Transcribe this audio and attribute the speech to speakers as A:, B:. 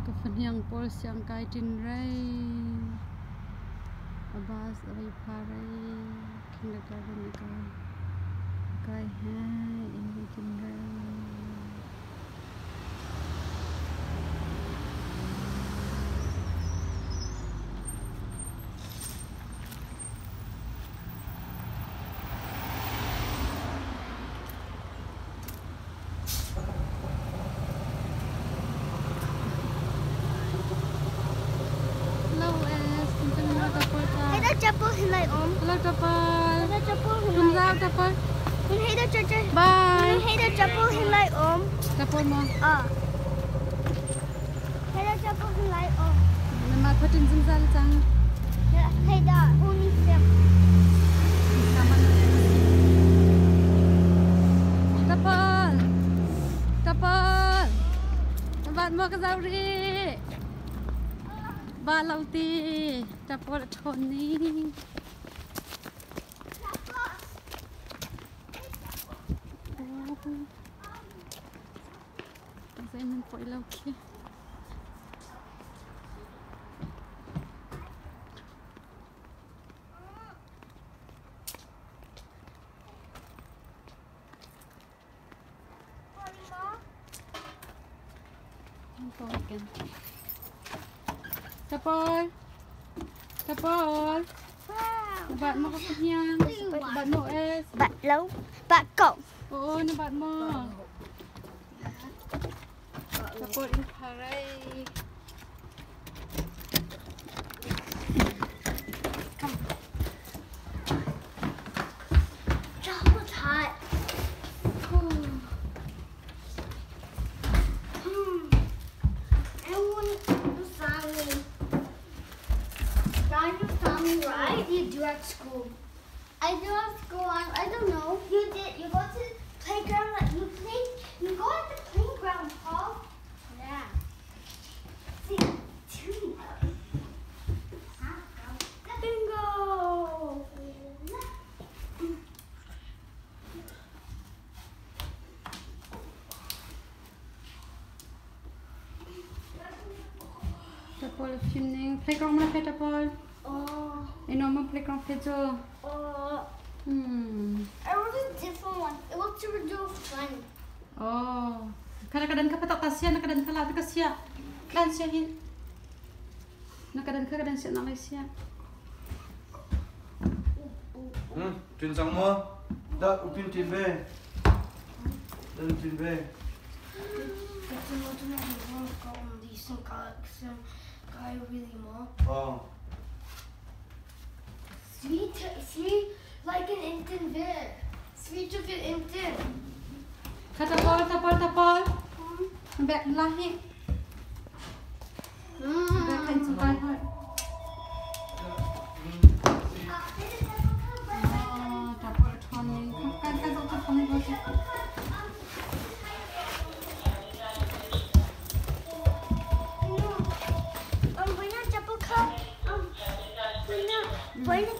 A: Ka fahniang pawl siang kai ṭin rei. A bus a vei pha rei. Kindergarten a kai. A kai he inn vei ṭin rei. Hello, S.
B: Hei chapel hin lai om.
A: Hello, Tapal.
B: Hei chapel hin
A: Tum
B: lai.
A: zau, Tapal.
B: Hei da chapel.
A: Bye.
B: Hei da chapel hin lai om.
A: Tapal mo.
B: Ah. Hei da chapel hin lai om.
A: Nama thotin zungzal cang.
B: Hei da uni sem.
A: Tapal. Tapal. Bat mo ka zau ri. Ba lo ti. Tapal thon ni. Zai man poi lo khi. Tapal. Tapal. Nabat mo ka fahniang. Bat mo es.
B: Bat low, bat go.
A: Oo, nabat mo. Tapal in paray. Come.
B: Chapel's hot. I want to family. Family, right? What do you do at school? I do at school. I don't know. You did. You go to the playground. Like you play. You go at the playground, Paul. Yeah. See, two. Bingo.
A: Tapal fimning. Playground mo na pe Tapal.
B: Oh.
A: Ino mo playground pe jo.
B: Oh.
A: Hmm.
B: I was a different one. It was super duper fun.
A: Oh. Kada kadan ka patak tasya nakadan ka la ka siya. Kan siya hin. Nakadan ka kadan siya na siya.
C: Tin sang mo. Da upin tin be. Da tin be. Oh.
B: Sweet, sweet, like an infant bit. Sweet of an infant.
A: Ka Tapal, Tapal, Tapal. Back lahi. Back kan sungkai hoi. Oh, Tapal thoning. Kan kan kan thoning ko.
B: When I chapel, when I